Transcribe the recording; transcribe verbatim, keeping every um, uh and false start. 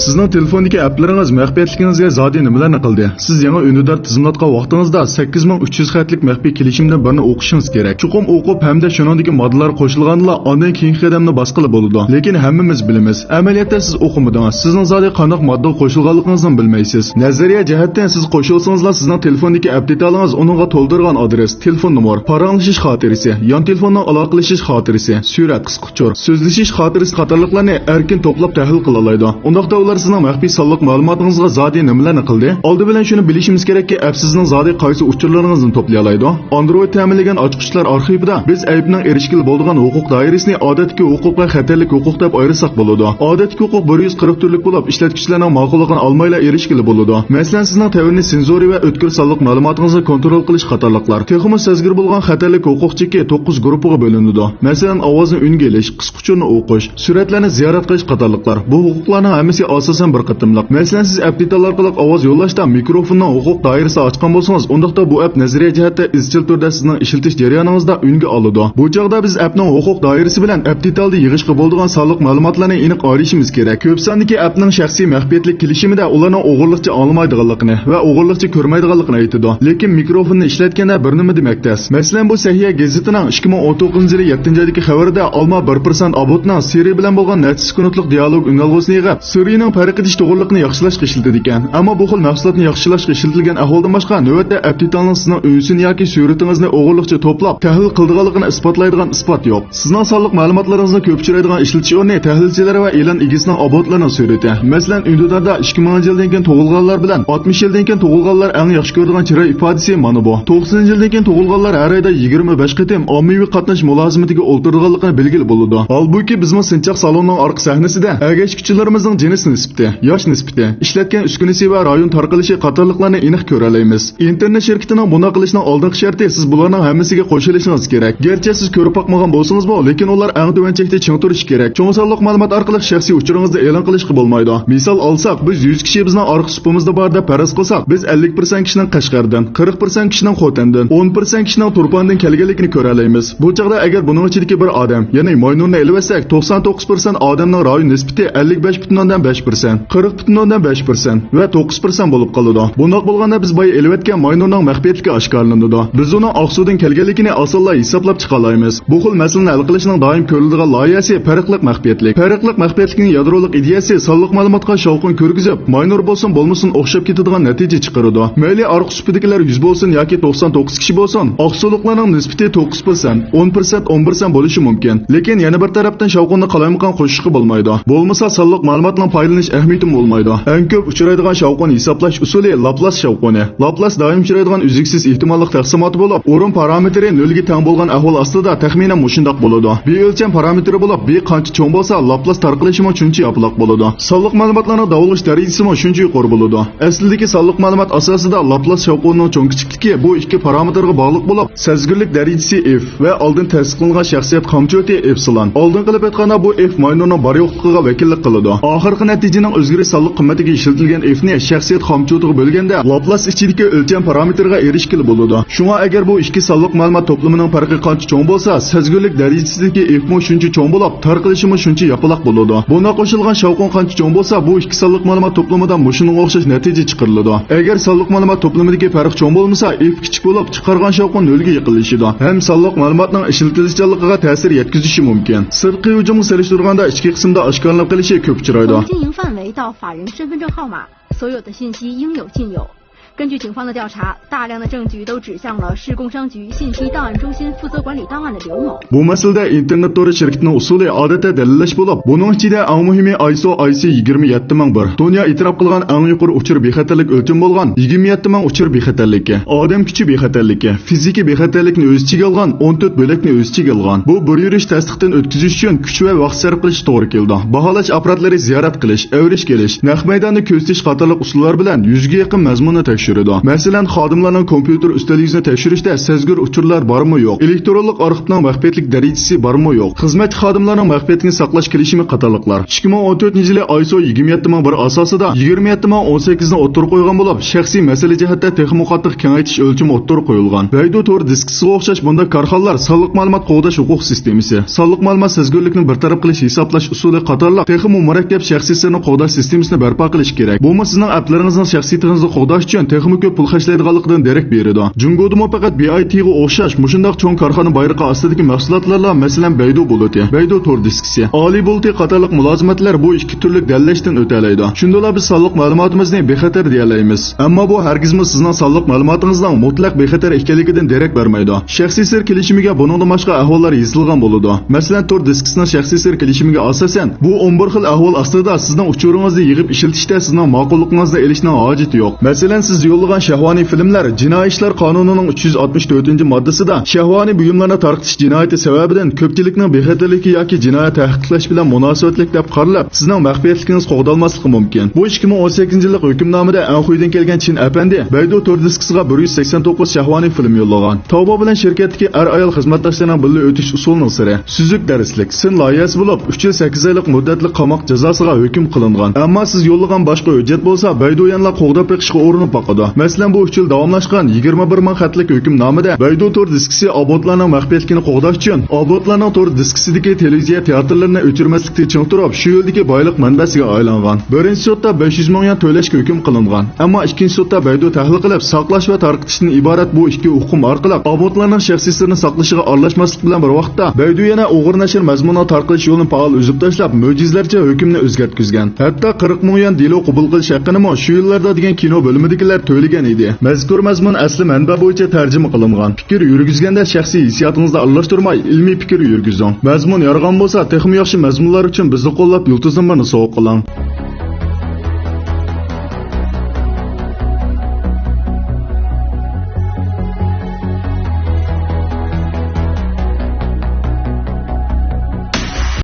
سىزنىڭ تېلېفوندىكى ئەپلىرىڭىز مەخپىيەتلىكىڭىزگە زادى نېمىلەرنى قىلدى؟ سىز يېڭى ئۈندىدار تىزىملاتقان ۋاقتىڭىزدا سەككىز مىڭ ئۈچ يۈز خەتلىك مەخپىي كېلىشىمدىن بىرنى ئوقۇشىڭىز كېرەك. چوقۇم ئوقۇپ ھەمدە شۇنىڭدىكى ماددىلار قوشۇلغاندىلا ئاندىن كېيىنكى قەدەمنى باسقىلى بولىدۇ. لېكىن ھەممىمىز بىلىمىز، ئەمەلىيەتتە سىز ئوقۇمىدىڭىز. سىزنىڭ زادى قانداق ماددا قوشۇلغانلىقىڭىزنىمۇ بىلمەيسىز. نەزەرىيە جەھەتتىن سىز قوشۇلسىڭىزلا سىزنىڭ تېلېفوندىكى ئەپ دېتالىڭىز، ئۇنىڭغا تولدۇرغان ئادرېس، تېلېفون نومۇر، پاراڭلىشىش خاتىرىسى، يان تېلېفوننىڭ ئالاقىلىشىش خاتىرىسى، سۈرەت، قىسقا ئۇچۇر، سۆزلىشىش خاتىرىسى قاتارلىقلارنى ئەركىن توپلاپ تەھلىل قىلالايدۇ. ئۇنداقتا ئۇلار سىزنىڭ مەخپىي سانلىق مەلۇماتىڭىزغا زادى نېمىلەرنى قىلدى؟ ئالدى بىلەن شۇنى بىلىشىمىز كېرەككى، ئەپ سىزنىڭ زادى قايسى ئۇچۇرلىرىڭىزنى توپلىيالايدۇ؟ ئاندرويد تەمىنلىگەن ئاچقۇچلار ئارخىپىدا بىز ئەيىبنىڭ ئېرىشكىلى بولىدىغان ھوقۇق دائىرىسىنى ئادەتتىكى ھوقۇق ۋە خەتەرلىك ھوقۇق دەپ ئايرىساق بولىدۇ. ئادەتتىكى ھوقۇق بىر يۈز قىرىق تۈرلۈك بولۇپ، ئىشلەتكۈچىلەرنىڭ ماقۇللۇقىنى ئالمايلا ئېرىشكىلى بولىدۇ. مەسىلەن، سىزنىڭ تەۋرىنىش سېنزورى ۋە ئۆتكۈر سانلىق مەلۇماتىڭىزنى كونترول قىلىش قاتارلىقلار. تېخىمۇ سەزگۈر بولغان خەتەرلىك ھوقۇق چېكى توققۇز گۇرۇپپىغا بۆلۈنىدۇ. مەسىلەن، ئاۋازنى ئۈنگە ئېلىش، قىسقا ئۇچۇرنى ئوقۇش، سۈرەتلەرنى زىيارەت قىلىش قاتارلىقلار. بۇ ھوقۇقلارنىڭ ھەممىسى ئاساسەن بىر قېتىملىق. مەسىلەن، سىز ئەپ دېتال ئارقىلىق ئاۋاز يوللاشتا مىكروفوننىڭ ھوقۇق دائىرىسىنى ئاچقان بولسىڭىز، ئۇنداقتا بۇ ئەپ نەزەرىيە جەھەتتە ئىزچىل تۈردە سىزنىڭ ئىشلىتىش جەريانىڭىزدا ئۈنگە ئالىدۇ. بۇ چاغدا بىز ئەپنىڭ ھوقۇق دائىرىسى بىلەن ئەپ دېتالدا يىغىشقا بولىدىغان سانلىق مەلۇماتلارنى ئېنىق ئايرىشىمىز كېرەك. كۆپ ساندىكى ئەپنىڭ شەخسىي مەخپىيەتلىك كېلىشىمىدە ئۇلارنىڭ ئوغرىلىقچە ئاڭلىمايدىغانلىقىنى ۋە ئوغرىلىقچە كۆرمەيدىغانلىقىنى ئېيتىدۇ. لېكىن مىكروفوننى ئىشلەتكەندە بىر نېمە دېمەك تەس. مەسىلەن، بۇ سەھىيە گېزىتىنىڭ ئىككى مىڭ ئون توققۇزىنچى يىلى يەتتىنچى ئايدىكى خەۋىرىدە ئالما بىر پىرسەنت ئابوتنىڭ سىرى بىلەن بولغان نەچچە سېكۇنتلۇق دىئالوگ ئۈنئالغۇسىنى يىغىپ، سىرىنىڭ پەرق ئېتىش توغرىلىقىنى ياخشىلاشقا ئىشلىتىدىكەن. ئەمما بۇ خىل مەھسۇلاتنى ياخشىلاشقا ئىشلىتىلگەن ئەھۋالدىن باشقا، نۆۋەتتە ئەپ دېتالنىڭ سىزنىڭ ئۈنسىنى ياكى سۈرىتىڭىزنى ئوغرىلىقچە توپلاپ، تەھلىل قىلىدىغانلىقىنى ئىسپاتلايدىغان ئىسپات يوق. سىزنىڭ سانلىق مەلۇماتلىرىڭىزنىڭ كۆپ ئۇچرايدىغان ئىشلىتىش ئورنى تەھلىلچىلەر ۋە ئېلان ئىگىسىنىڭ ئابوتلىرىنىڭ سۈرىتى. مەسىلەن، ئۈندىداردا ئىككى مىڭىنچى يىلدىن كېيىن تۇغۇلغانلار بىلەن ئاتمىش يىلدىن كېيىن تۇغۇلغانلار ئەڭ ياخشى كۆرىدىغان چىراي ئىپادىسى مانا بۇ. توقسىنىنچى يىلدىن كېيىن تۇغۇلغانلار ھەر ئايدا يىگىرمە بەش قېتىم ئاممىۋى قاتناش مۇلازىمىتىگە ئولتۇرىدىغانلىقىنى بىلگىلى بولىدۇ. ھالبۇكى، بىزمۇ سىنچاق سالوننىڭ ئارقا سەھنىسىدە ئەگەشكۈچىلىرىمىزنىڭ جىنس نىسبىتى، ياش نىسبىتى، ئىشلەتكەن ئۈسكۈنىسى ۋە رايون تارقىلىشى قاتارلىقلارنى ئېنىق كۆرەلەيمىز. ئىنتېرنېت شىركىتىنىڭ بۇنداق قىلىشىنىڭ ئالدىنقى شەرتى سىز بۇلارنىڭ ھەممىسىگە قوشۇلۇشىڭىز كېرەك. گەرچە سىز كۆرۈپ باقمىغان بولسىڭىزمۇ، لېكىن ئۇلار ئەڭ تۆۋەن چەكتە چىڭ تۇرۇشى كېرەك. چوڭ سانلىق مەلۇمات ئارقىلىق شەخسىي ئۇچۇرىڭىزنى ئېلان قىلىشقا بولمايدۇ. مىسال ئالساق، بىز يۈز كىشى بىزنىڭ ئارقا سوپىمىزدا بار دەپ پەرەز قىلساق، بىز ئەللىك پىرسەنت كىشىنىڭ قەشقەردىن، قىرىق پىرسەنت كىشىنىڭ خوتەندىن، ئون پىرسەنت كىشىنىڭ تۇرپاندىن كەلگەنلىكىنى كۆرەلەيمىز. بۇ چاغدا ئەگەر بۇنىڭ ئىچىدىكى بىر ئادەم، يەنى ماينۇرنى ئېلىۋەتسەك، توقسان توققۇز پىرسەنت ئادەمنىڭ رايون نىسبىتى ئەللىك بەش پۈتۈن ئوندىن بەش پىرسەنت، قىرىق پۈتۈن ئوندىن بەش پىرسەنت ۋە توققۇز پىرسەنت بولۇپ قالىدۇ. بۇنداق بولغاندا بىز بايا ئېلىۋەتكەن ماينۇرنىڭ مەخپىيەتلىكى ئاشكارىلىنىدۇ. بىز ئۇنىڭ ئاقسۇدىن كەلگەنلىكىنى ئاسانلا ھېسابلاپ چىقالايمىز. بۇ خىل مەسىلىنى ھەل قىلىشنىڭ دائىم كۆرۈلىدىغان لايىھەسى پەرقلىق مەخپىيەتلىك. پەرقلىق مەخپىيەتلىكنىڭ يادرولۇق ئىدىيەسى سانلىق مەلۇماتقا شاۋقۇن كىرگۈزۈپ، ماينۇر بولسۇن بولمىسۇن ئوخشاپ كېتىدىغان نەتىجە چىقىرىدۇ. مەيلى ئارقا سۈپىدىكىلەر يۈز بولسۇن ياكى توقسان توققۇز كىشى بولسۇن، ئاقسۇلۇقلارنىڭ نىسبىتى توققۇز پىرسەنت، ئون پىرسەنت، ئون پىرسەنت بولۇشى مۇمكىن. لېكىن يەنە بىر تەرەپتىن شاۋقۇننى قالايمىقان قوشۇشقا بولمايدۇ. بولمىسا سانلىق مەلۇماتنىڭ پايدىلىنىش ئەھمىيىتىمۇ بولمايدۇ. ئەڭ كۆپ ئۇچرايدىغان شاۋقۇن ھېسابلاش ئۇسۇلى لاپلاس شاۋقۇنى. لاپلاس دائىم ئۇچرايدىغان ئۈزلۈكسىز ئېھتىماللىق تەقسىماتى بولۇپ، ئورۇن پارامېتىرى نۆلگە تەڭ بولغان ئەھۋال ئاستىدا تەخمىنەن مۇشۇنداق بولىدۇ. بى ئۆلچەم پارامېتىرى بولۇپ، بى قانچە چوڭ بولسا، لاپلاس تارقىلىشىمۇ شۇنچە ياپىلاق بولىدۇ. سانلىق مەلۇماتلارنىڭ داۋالغۇش دەرىجىسىمۇ شۇنچە يۇقىرى بولىدۇ. ئەسلىدىكى سانلىق مەلۇمات ئاساسىدا لاپلاس شاۋقۇنىنىڭ چوڭ كىچىكلىكى بۇ ئىككى پارامېتىرغا باغلىق بولۇپ، سەزگۈرلۈك دەرىجىسى ئېف ۋە ئالدىن تەستىقلانغان شەخسىيەت قامچوتى ئېپسىلون. ئالدىن قىلىپ ئېيتقاندا، بۇ ئېف ماينۇرنىڭ بار يوقلۇقىغا ۋەكىللىك قىلىدۇ. ئاخىرقى نەتىجىنىڭ ئۆزگىرىش سانلىق قىممىتىگە ئىشلىتىلگەن ئېفنى شەخسىيەت قامچوتىغا بۆلگەندە، لاپلاس ئىچىدىكى ئۆلچەم پارامېتىرغا ئېرىشكىلى بولىدۇ. شۇڭا ئەگەر بۇ ئىككى سانلىق مەلۇمات توپلىمىنىڭ پەرقى قانچە چوڭ بولسا، سەزگۈرلۈك دەرىجىسىدىكى ئېفمۇ شۇنچە چوڭ بولۇپ، تارقىلىشىمۇ شۇنچە ياپىلاق بولىدۇ. بۇنداق قوشۇلغان شاۋقۇن قانچە چوڭ بولسا، بۇ ئىككى سانلىق مەلۇمات توپلىمىدا مۇشۇنىڭغا ئوخشاش نەتىجە چىقىرىلىدۇ. ئەگەر سانلىق مەلۇمات توپلىمىدىكى پەرق چوڭ بولمىسا، ئېف كىچىك بولۇپ، چىقارغان شاۋقۇن نۆلگە يېقىنلىشىدۇ ھەم سانلىق مەلۇماتنىڭ ئىشلىتىلىشچانلىقىغا تەسىر يەتكۈزۈشى مۇمكىن. سىرتقى ھۇجۇمغا سېلىشتۇرغاندا ئىچكى قىسىمدا ئاشكارىلىنىپ قېلىشى كۆپ ئۇچرايدۇ. 经营范围到法人身份证号码，所有的信息应有尽有。根据警方的调查，大量的证据都指向了市工商局信息档案中心负责管理档案的刘某。 بۇ مەسىلىدە ئىنتېرنېت تورى شىركىتىنىڭ ئۇسۇلى ئادەتتە دەلىللەش بولۇپ، بۇنىڭ ئىچىدە ئەڭ مۇھىمى ئايسو ئايسى يىگىرمە يەتتە مىڭ بىر. دۇنيا ئېتىراپ قىلغان ئەڭ يۇقىرى ئۇچۇر بىخەتەرلىك ئۆلچىمى بولغان يىگىرمە يەتتە مىڭ ئۇچۇر بىخەتەرلىكى، ئادەم كۈچى بىخەتەرلىكى، فىزىكىي بىخەتەرلىكنى ئۆز ئىچىگە ئالغان ئون تۆت بۆلەكنى ئۆز ئىچىگە ئالغان. بۇ بىر يۈرۈش تەستىقتىن ئۆتكۈزۈش ئۈچۈن كۈچ ۋە ۋاقىت سەرپ قىلىش توغرا كېلىدۇ. باھالاش ئاپپاراتلىرى زىيارەت قىلىش، ئەۋرىش كېلىش، نەق مەيداندا كۆزىتىش قاتارلىق ئۇسۇللار بىلەن يۈزگە يېقىن مەزمۇننى تەكشۈردى. تەكشۈرىدۇ. مەسىلەن، خادىملارنىڭ كومپيۇتېر ئۈستەل يۈزىنى تەكشۈرۈشتە سەزگۈر ئۇچۇرلار بارمۇ يوق، ئېلېكترونلۇق ئارخىپنىڭ مەخپىيەتلىك دەرىجىسى بارمۇ يوق، خىزمەتچى خادىملارنىڭ مەخپىيەتلىكىنى ساقلاش كېلىشىمى قاتارلىقلار. ئىككى مىڭ ئون تۆتىنچى يىلى ئايسو يىگىرمە يەتتە مىڭ بىر ئاساسىدا يىگىرمە يەتتە مىڭ ئون سەككىزنى ئوتتۇرىغا قويغان بولۇپ، شەخسىي مەسىلە جەھەتتە تېخىمۇ قاتتىق كېڭەيتىش ئۆلچىمى ئوتتۇرىغا قويۇلغان. بەيدۇ تور دىسكىسىغا ئوخشاش بۇنداق كارخانىلار سانلىق مەلۇمات قوغداش ھوقۇق سىستېمىسى، سانلىق مەلۇمات سەزگۈرلۈكنى بىر تەرەپ قىلىش، ھېسابلاش ئۇسۇلى قاتارلىق تېخىمۇ مۇرەككەپ شەخسىي سىرنى قوغداش سىستېمىسىنى بەرپا قىلىش كېرەك. بۇمۇ سىزنىڭ ئەپلىرىڭىزنىڭ شەخسىيىتىڭىزنى قوغداش ئۈچۈن تېخىمۇ كۆپ پۇل خەجلەيدىغانلىقىدىن دېرەك بېرىدۇ. جۇڭگودىمۇ پەقەت بى ئاي تىغا ئوخشاش مۇشۇنداق چوڭ كارخانا بايرىقى ئاستىدىكى مەھسۇلاتلارلا، مەسىلەن، بەيدۇ بۇلۇتى، بەيدۇ تور دىسكىسى، ئالىي بۇلۇتى قاتارلىق مۇلازىمەتلەر بۇ ئىككى تۈرلۈك دەلىلەشتىن ئۆتەلەيدۇ. شۇندىلا بىز سانلىق مەلۇماتىمىزنى بىخەتەر دېيەلەيمىز. ئەمما بۇ ھەرگىزمۇ سىزنىڭ سانلىق مەلۇماتىڭىزنىڭ مۇتلەق بىخەتەر ئىكەنلىكىدىن دېرەك بەرمەيدۇ. شەخسىي سىر كېلىشىمىگە بۇنىڭدىن باشقا ئەھۋاللار يېزىلغان بولىدۇ. مەسىلەن، تور دىسكىسىنىڭ شەخسىي سىر كېلىشىمىگە ئاساسەن، بۇ ئون بىر خىل ئەھۋال ئاستىدا سىزنىڭ ئۇچۇرىڭىزنى يىغىپ ئىشلىتىشتە سىزنىڭ ماقۇللۇقىڭىزنى ئېلىشنىڭ ھاجىتى يوق. مەسىلەن، سىز يوللىغان شەھۋانىي فىلىملەر جىنايى ئىشلار قانۇنىنىڭ ئۈچ يۈز ئاتمىش تۆتىنچى ماددىسىدا شەھۋانىي بۇيۇملارنى تارقىتىش جىنايىتى سەۋەبىدىن كۆپچىلىكنىڭ بىخەتەرلىكى ياكى جىنايەت تەھقىقلەش بىلەن مۇناسىۋەتلىك دەپ قارىلىپ، سىزنىڭ مەخپىيەتلىكىڭىز قوغدالماسلىقى مۇمكىن. بۇ ئىككى مىڭ ئون سەككىزىنچى يىللىق ھۆكۈمنامىدە ئەنخۇيدىن كەلگەن چىن ئەپەندى بەيدۇ تور دىسكىسىغا بىر يۈز سەكسەن توققۇز شەھۋانىي فىلىم يوللىغان. تاۋبا بىلەن شىركەتتىكى ئەر-ئايال خىزمەتداشلىرىنىڭ بىللە ئۆتۈش ئۇسۇلىنىڭ سىرى، سۈزۈك دەرسلىك، سىن لايىھەسى بولۇپ، ئۈچ يىل سەككىز ئايلىق مۇددەتلىك قاماق جازاسىغا ھۆكۈم قىلىنغان. ئەمما سىز يوللىغان باشقا ھۆججەت بولسا، بەيدۇ يەنىلا قوغداپ بېقىشقا ئۇرۇنۇپ باقىدۇ. مەسىلەن، بۇ ئۈچ يىل داۋاملاشقان يىگىرمە بىر مىڭ خەتلىك ھۆكۈمنامىدە بەيدۇ تور دىسكىسى ئابونتلارنىڭ مەخپىيەتلىكىنى قوغداش ئۈچۈن ئابونتلارنىڭ تور دىسكىسىدىكى تېلېۋىزىيە تىياتىرلىرىنى ئۆچۈرمەسلىكتىن چىڭ تۇرۇپ، شۇ يىلدىكى بايلىق مەنبەسىگە ئايلانغان. بىرىنچى سوتتا بەش يۈز مىڭ يۈەن تۆلەشكە ھۆكۈم قىلىنغان. ئەمما ئىككىنچى سوتتا بەيدۇ تەھلىل قىلىپ، ساقلاش ۋە تارقىتىشتىن ئىبارەت بۇ ئىككى ئۇقۇم ئارقىلىق ئابونتلارنىڭ شەخسىي سىرىنى ساقلىشىغا ئارىلاشماسلىق بىلەن بىر ۋاقىتتا، بەيدۇ يەنە ئوغرى نەشر مەزمۇنىنىڭ تارقىلىش يولىنى پائال ئۈزۈپ تاشلاپ، مۆجىزىلەرچە ھۆكۈمنى ئۆزگەرتكۈزگەن. ھەتتا قىرىق مىڭ يۈەن دېلو قوبۇل قىلىش ھەققىنىمۇ شۇ يىللاردا دېگەن كىنو بۆلۈمىدىكىلەر تۆلىگەن ئىدى. مەزكۇر مەزمۇن ئەسلى مەنبە بويىچە تەرجىمە قىلىنغان. پىكىر يۈرگۈزگەندە شەخسىي ھېسسىياتىڭىزنى ئارىلاشتۇرماي، ئىلمىي پىكىر يۈرگۈزۈڭ. مەزمۇن يارىغان بولسا، تېخىمۇ ياخشى مەزمۇنلار ئۈچۈن بىزنى قوللاپ، يۇلتۇزنومىرىنى سوۋغا قىلىڭ.